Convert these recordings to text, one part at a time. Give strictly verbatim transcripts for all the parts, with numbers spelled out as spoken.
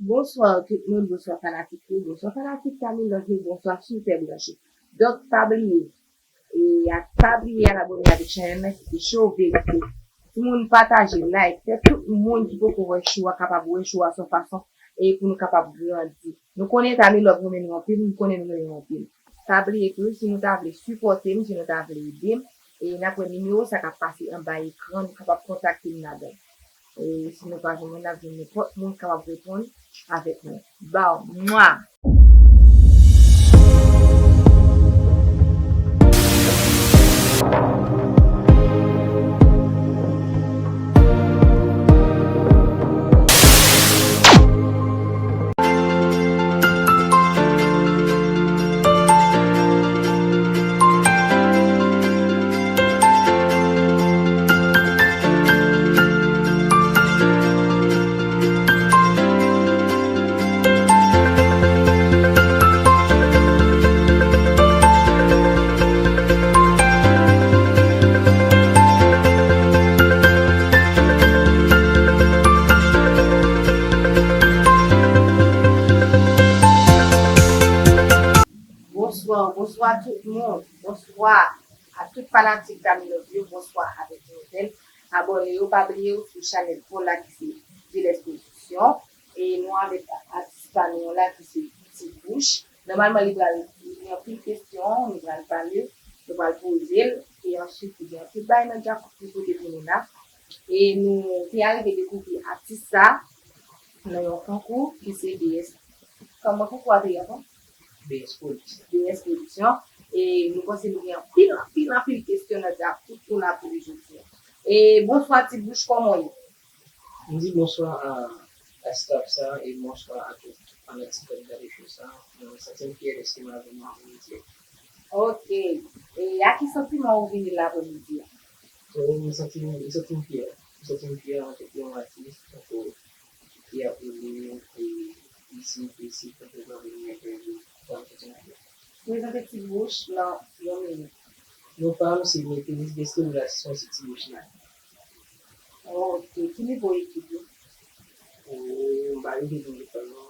Bonswa tout moun, bonswa fanatik yo, bonswa fanatik Camille Love yo, bonswa sipè branche. Donk pa bliye, e a pa bliye al abòne avèk chanèl nan ki se Show Verite. Timoun pataje, like, fè tout moun ki poko wè show a kapab wè show a se yon fason e pou nou kapab grandi. Nou konnen Camille Love renmen nou anpil, nou konnen nou renmen nou anpil. Pa bliye tou, si nou ta vle sipòte m, si nou ta vle ede m, e n ap wè nimewo sa k ap pase anba ekran, nou kapab kontakte m ladan l. E si nou pa jwenn mwen, n ap jwenn nenpòt moun k kapab reponn avèk mwen. Baw, mwa! Bonswa, bonswa tout moun. Bonswa a tout fanatik Camille Love yo. Bonswa avèk nouvèl abòne yo. Pa bliye w sou chanèl pa w la ki se Jules Production. E nou avèk atis pa nou an la ki se Ti Bouch. Nòmalman, li pral, li gen anpil kesyon, nou pral pale, nou pral poze l. E answit, li gen anpil bagay nan djakout li pote pou nou la. E nou te arive dekouvri atis sa nan yon konkou ki se B S. Kòman konkou a te ye ankò? B S Production. B S Production. E nou panse nou gen anpil, anpil, anpil kesyon nan djakout pou n ap poze jodi a. E bonswa Ti Bouch, kòman w ye? M di bonswa a, a staff sa e bonswa a tout fanatik k ap gade show sa. Mwen santi m fyè dèske m avè nou aprèmidi a. Ok. E a ki santiman ou vini la aprèmidi a? Oh, m santi m, m santi m fyè. M santi m fyè antanke yon atis, tankou ki ap ede e isit, isit, tankou w ap vin entèvyou, sa m santi m fyè. Prezante Ti Bouch nan yon minit. Non pa m se Metelis Destro Relations, se Ti Bouch la. Ok, ki nivo etid ou? Oh, m pa rive nan lekòl non.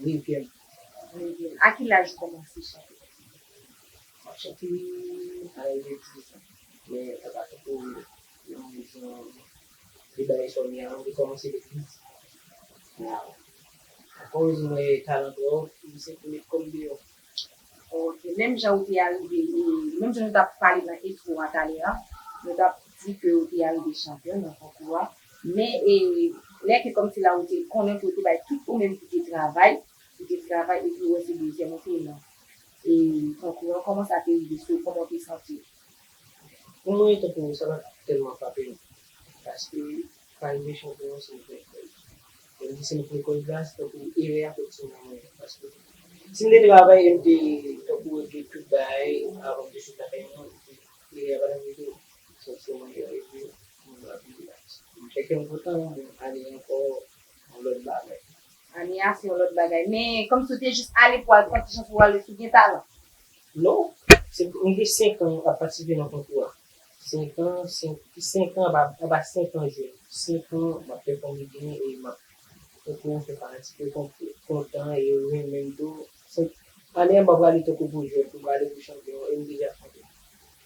Nevyèm. Nevyèm. A ki laj ou kòmanse chante? M ap chante a laj de diz an. Men sa pa tankou yon rezon de bagay sa w di a, mwen te kòmanse legliz. Akoz mwen talan twòp, misye pou met kò m deyò. Ok, menm jan ou te arive, e, menm jan nou t ap pale nan entwo a talè a, nou t ap di ke ou te arive chanpyon nan konkou a. Men, e, lè ke kòmsi la ou te konnen ke ou te bay tout ou menm pou te travay, ou te travay epi ou wè se dezyèm ou te nan, e, konkou an, kòman sa te rive sou ou, kòman ou te santi w? Pou mwen, tankou sa pa t tèlman frape m, paske pa rive chanpyon se yon premye. Lè m di se yon premye la, se tankou erè a fèt sou mwen, paske si m te travay e m te tankou regle tout bagay avan m te sot lakay mwen, erè a pa t ap rive m. Sèlman erè a rive m, mwen ap rilaks. M chèke m kontan, men ane ankò, yon lòt bagay. Ane a se yon lòt bagay. Men kòmsi w te jis ale pou al pran ti chans ou al, si w gen talan. Non, se, m gen senk an ap patisipe nan konkou a. Senk an, senk, senk an, anba, anba senk an jwèt. Senk an, m ap pèfòme byen e m ap tankou fè fanatik yo kontan e yo renmen m tou. Senk, ane a, m pa prale tankou pou jwèt, m prale pou chanpyon e m deja chanpyon.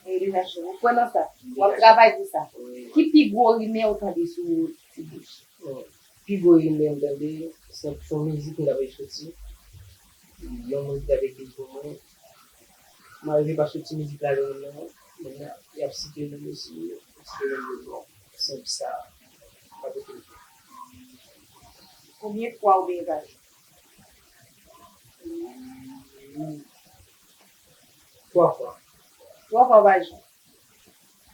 E deja chanpyon. Ou kwè nan sa? W ap travay pou sa. Wi. Ki pi gwo rimè ou tande sou Ti Bouch? Bon, pi gwo rimè m tande, se yon, se yon mizik m t ap soti. Yon moun ki t ap ekri l pou mwen. M arive pa soti mizik la gen moun nan, men y ap site non misye, y ap site non misye. Bon, se sa. Pa pote l. Konbyen fwa ou byen gaje? Twa fwa. Twa fwa pa jou.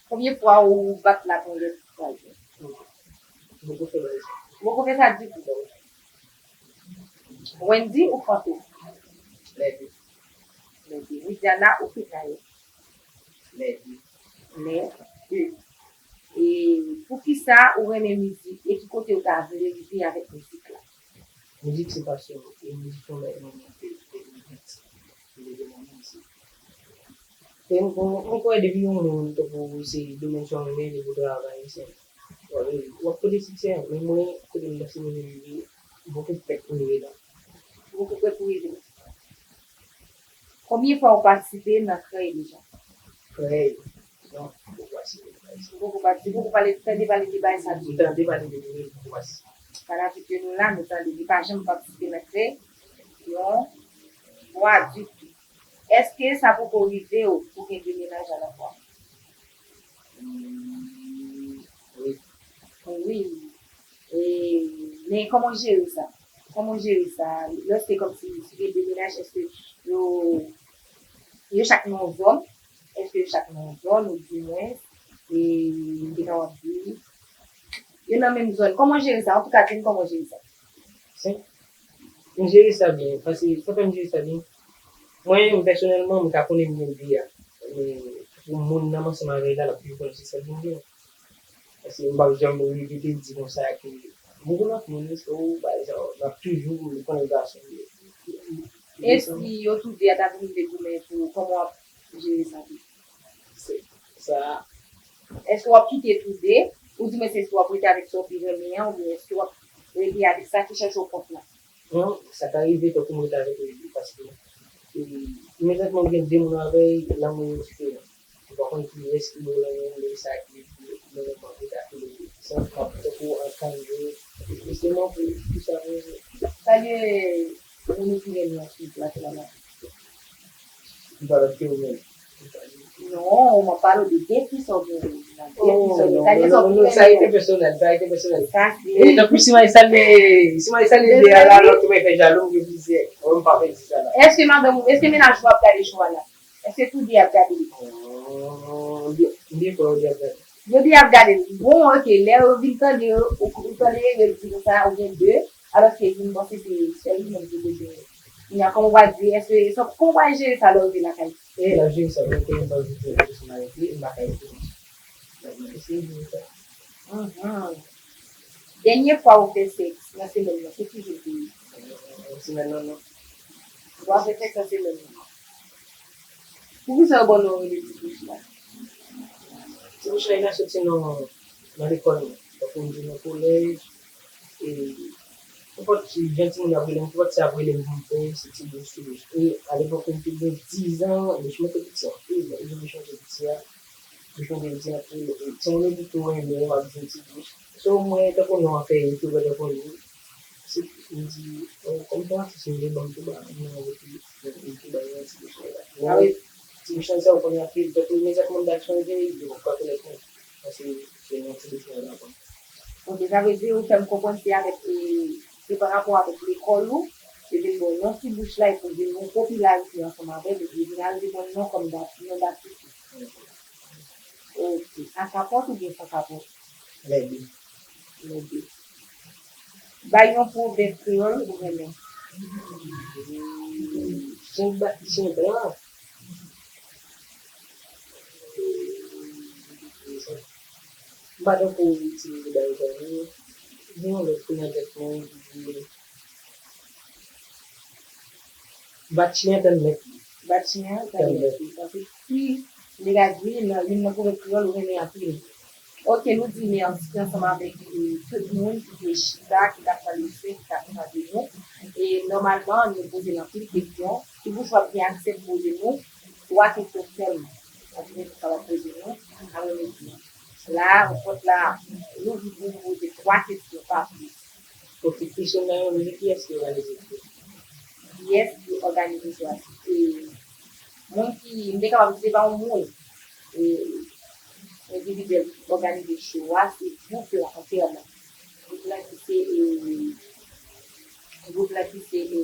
Konbyen fwa ou bat la pou yon lòt fwa jou? Mwen poko fè bagay sa. Ou poko fè sa ditou? Non. Wendy ou Fantom? Lè de. Lè de. Widiana ou Fekayon? Lè de. Lè de. E poukisa ou renmen mizik e ki kote ou ta vle rive avèk mizik la? Mizik se pasyon m, e mizik se yon bagay mwen renmen anpil depi m piti. M te renmen mizik. E m, m, m kwè depi yon moun tankou ou se domèn sa w renmen, depi w travay, se w ap, w ap pote siksè. Men mwen, kote m panse mwen vin rive, Ou poko prèt pou rive la. Ou poko prèt pou rive la. Konbyen fwa ou patisipe nan krèy deja? Krèy? Non, m poko patisipe nan krèy. Ou poko patisipe, ou poko pale, tande pale de bagay sa ditou? M tande pale de li, men m poko patisipe. Fanatik yo nou la, nou tande, li pa janm patisipe nan krèy yon fwa ditou. Èske sa poko rive w pou gen de mennaj a la fwa? Hmm, wi. Wi. E, men kòman w jere sa? Kòman w jere sa? Lòske kòmsi si gen de mennaj, èske yo, yo chak nan yon zòn? Èske yo chak nan yon zòn, ou di mwen, e, m te kapab di, yo nan menm zòn? Kòman w jere sa? Antouka, di m kòman w jere sa. Senp. M jere sa byen, paske sa fè m jere sa byen. Mwen, pèsonèlman, m ka konnen m gen de a. Men, pou moun nan m ansanm avè l la, l ap toujou konnen se sèl moun gen. Paske m p ap janm repete di konsa ke m gen lòt moun, èske ou bay sa, m ap toujou konnen gason m ye. E si yo tou de a ta vin vle goumen pou ou, kòman w ap jere sa tou? Se sa. Èske w ap kite tou de? Ou di mwen se èske w ap rete avèk sa w pi renmen an, oubyen èske w ap rete avèk sa ki chèche w kont la? Non, sa ka rive tankou m rete avèk li, paske, e, imedyatman m gen de moun avè l, lanmou yo diferan. Ou pa konn kiyès ki bon lanmou, men sa ki bon lanmou, m ap rete ak li. Sa m ap tankou an kanjou, jisteman pou, pou sa poze. Salye moun ou pi renmen an sou plas la la. M pa wè ke ou menm. Non, m ap pale w de defi sa w gen nan defi sa w gen. Sa gen sa w gen. Sa rete pèsonèl, sa rete pèsonèl. Sa se. E tankou si m al salye, si m al salye de a la, lòt ou fè jalou, m gen plizyè. Mwen, m pa fè di sa la. Èske madanm ou, èske mennaj ou ap gade show a la? Èske tou de ap gade li? Oh, m byen, m byen kwè yo de ap gade. Yo de ap gade li. Bon, ok, lè yo vin tande, ou, ou tande yo di konsa, ou gen de, alòske youn panse se sèl li menm ki te gen. Kounye a, kòman w pral di, èske, sa, kòman w pral jere sa lè w rive lakay? E l ap jere sa, mwen te yon pòz de pèsonalite, m pa ka ete. Mwen eseye jere sa. Mhm. Dènye fwa ou fè sèks nan semèn nan, se ki jou l te ye? Semèn nan, non. Ou pa fè sèks nan semèn nan? Poukisa yo ba w non rele ti bouch la? Ti bouch la, li ta soti nan, nan lekòl mwen. Tankou m di nan kolèj, e, nenpòt ki jan timoun yo ap rele m, nenpòt sa y ap rele m pou m fè, se ti bouch, ti bouch. E alepòk, mwen te gen dizan, bouch mwen te piti anpil, e bouch mwen te piti a, bouch mwen te piti anpil. E timoun yo te tou renmen, yo ap di m ti bouch. So, mwen, tankou non an fè, yo tou wè tankou li. Se, m di, oh, kòm se yon atis, m vle ban m tou ba moun nan, epi m tou ba yo yon ti bouch la. Ah wi. Ti bouch sa, ou konnen anpil, tankou mizè moun da chanje, yo pa konèt mwen. Paske se yon ti bouch la, la, bon. Ok, sa vle di, ou fè m konprann se avèk, e, se pa rapò avèk lekòl ou, yo vin ba w non ti bouch la, epi w vin gen yon popilarite ansanm avè l, epi yo vin al vin ba w non kòm dat, non dat. Ok, a kapòt oubyen san kapòt? Lè de. Lè de. Bay yon pwovèb kreyòl ou renmen. Chen ba-, chen blan. M pa tankou itilize bagay sa yo. Gen yon lòt ki nan tèt mwen ki di, bat chen an tann mèt li. Bat chen an tann mèt li. Paske si m te ka di, nan youn nan pwovèb kreyòl ou renmen anpil. Ok, nou di mèsi ansanm avèk, e, tout moun ki te chita, ki t ap tande, ki t ap tande nou. E nòmalman, nou poze n anpil kesyon. Ti bouch w ap gen aksè poze nou twa kesyon sèlman. Sa vle di nou kapab poze nou, apre nou di nou. La, ou pot la, nou di nou poze twa kesyon, pa plis. Ok, kesyon nan yo, se kiyès ki òganize show a? Kiyès ki òganize show a? Se moun ki, m te kapab di se pa yon moun, e, endividyèl ki òganize show a, se gwoup la antèman. Gwoup la ki se, e, gwoup la ki se, e,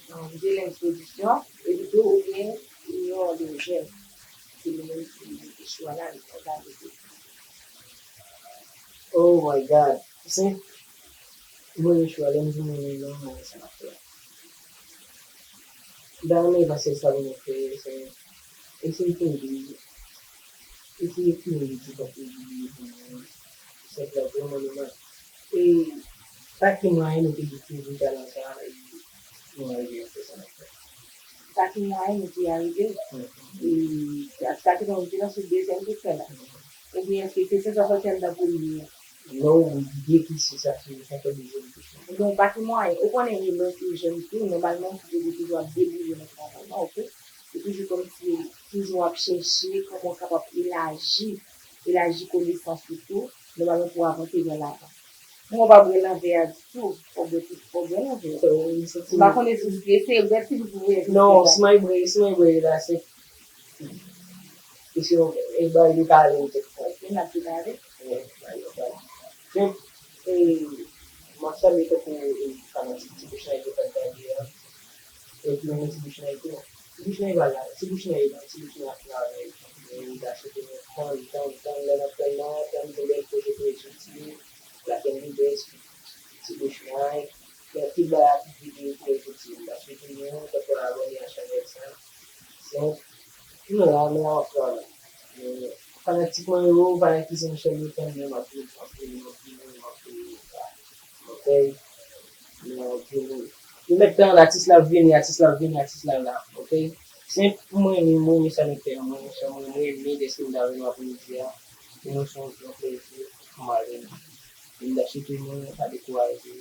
e, Jelens Production, epi tou ou gen Union des Jeunes. Se nou menm ki mete show a la, nou òganize. Oh my God. Se mwen le chwa, lè m di mwen menm non, mwen sa m ap fè. M ta renmen pase sa pou nou fè, se eseye kenbe, eseye kenbe ti kòk yo bliye pou nou. Senp la, pou mwen, nou mwen. E pa ki mwayen nou te dekouvri talan sa a, e nou rive nan fè sa n ap fè. Pa ki mwayen nou te arive, e sa, sa ki nou te nan sou dezyèm kesyon la. Ebyen, èske kesyon sa sòti anndan premye a? Non, ou gen kise sa se yon kantòl de jèn tou. Donk, pa ki mwayen. Ou konnen, e lè w te jèn tou, nòmalman, ou te toujou ap debouye nan travay la, oke? Ou toujou kòmsi toujou ap chèche kòman w kapab elaji, elaji konesans ou tou, nòmalman pou w avanse vè lavan. Mwen pa bwè nan vè a ditou, fò w bwè tout, fò w bwè nan vè a. M pa konnen si w strese, bwè ti gout pou w wè. Non, si mwen bwè, si mwen bwè la, se kesyon e bay li pale tèt fò. Ok, n ap dekare. Donk, e, m ap salye tankou e fanatik Ti Bouch Nèg yo t ap gade a. Epi menm Ti Bouch Nèg tou. Ti Bouch Nèg pa la, Ti Bouch Nèg la, Ti Bouch Nèg ap travay. E m ta swete nou tann, tann, tann lè n ap tann nan, tann gen bèl pwojè pou yo soti. Black and Libes, Ti Bouch Nèg, gen tout bagay ak videyo pou yo soti. M ta swete nou ta kolabore a chanèl sa. Donk, nou la, nou la anfòm. E, fanatik mwen yo, fanatik Ti Michel yo, tann lè m ap vini, m ap vini, m ap vini, m ap vini, m ap vini. Yo mèt tann atis la vini, atis la vini, atis la la, ok? Senp pou mwen, mwen, mwen, sa mwen fè, mwen, mwen, mwen, mwen, mwen, dèske m ta vini apremidi a, pou mwen se yon plezi pou m ale. M ta swete nou pa dekouraje.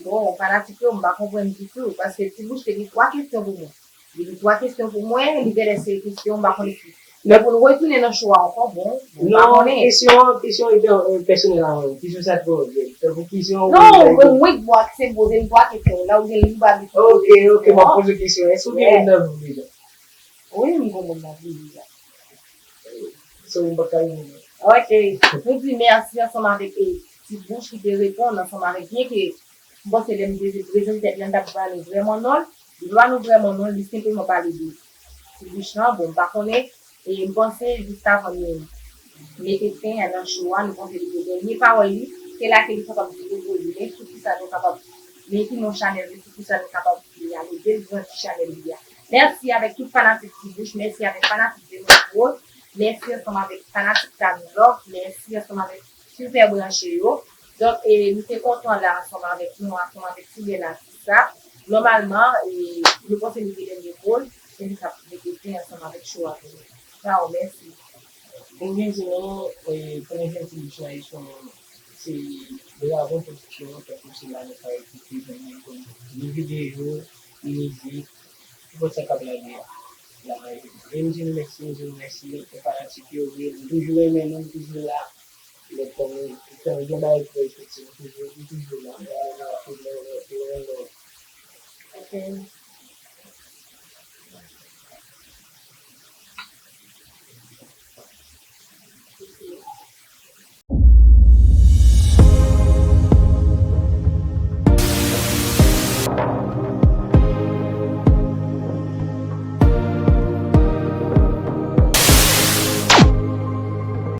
Bon, fanatik yo, m pa konprann ditou, paske Ti Bouch te gen twa kesyon pou mwen. Li gen twa kesyon pou mwen, li genlè se kesyon, m pa konnen si. Men pou l retounen nan show a ankò, bon, bon, m pa konnen. Non, kesyon, kesyon e pèsonèl a mwen. Kesyon sa te pwoblèm. Tankou kesyon. Non, mwen, mwen k bò ak se poze m twa kesyon. La ou gen lib abit. Ok, ok, m ap poze kesyon. Èske ou gen moun nan vi w deja? Wi, m gen moun nan vi m deja. Se ou m pa ka renmen. Ok. Nou di mèsi ansanm avèk e, Ti Bouch ki te reponn ansanm avèk, byenke m panse lè m te prezante tèt li an, m t ap ba nou vrèman non l. Li pa ba nou vrèman non l, li senpleman pale de Ti Bouch lan. Bon, m pa konnen. E m panse jis avan nou mete fen a nan show a, nou panse li gen dènye pawòl li. Se la ke li kapab di nou, men sou kisa nou kapab, men ki non chanèl li, sou kisa nou kapab ale, ede l grandi chanèl li a. Mèsi avèk tout fanatik Ti Bouch, mèsi avèk fanatik Denis Rose, mèsi ansanm avèk fanatik Tami Love, mèsi ansanm avèk Super Branche yo. Donk, e, nou te kontan la ansanm avèk nou, ansanm avèk ti bèl atis sa. Nòmalman, e, nou panse nou gen dènye mo l, se li k ap mete fen ansanm avèk show a pou nou. Tchao, mèsi. Mwen vin di nou, e, premye jen Ti Bouch Nèg se yon, se Dragon Production, tankou se la nou ka ekouté, jwenn li kon ni videyo, ni mizik, nenpòt sa k ap lage a. La, e m di nou mèsi, m di nou mèsi, e fanatik yo, wi, m toujou renmen nou, m toujou la. Lè tann, tann gen bagay pou yo soti, m toujou, m toujou la, m renmen nou anpil, m renmen, m renmen nou. Ok.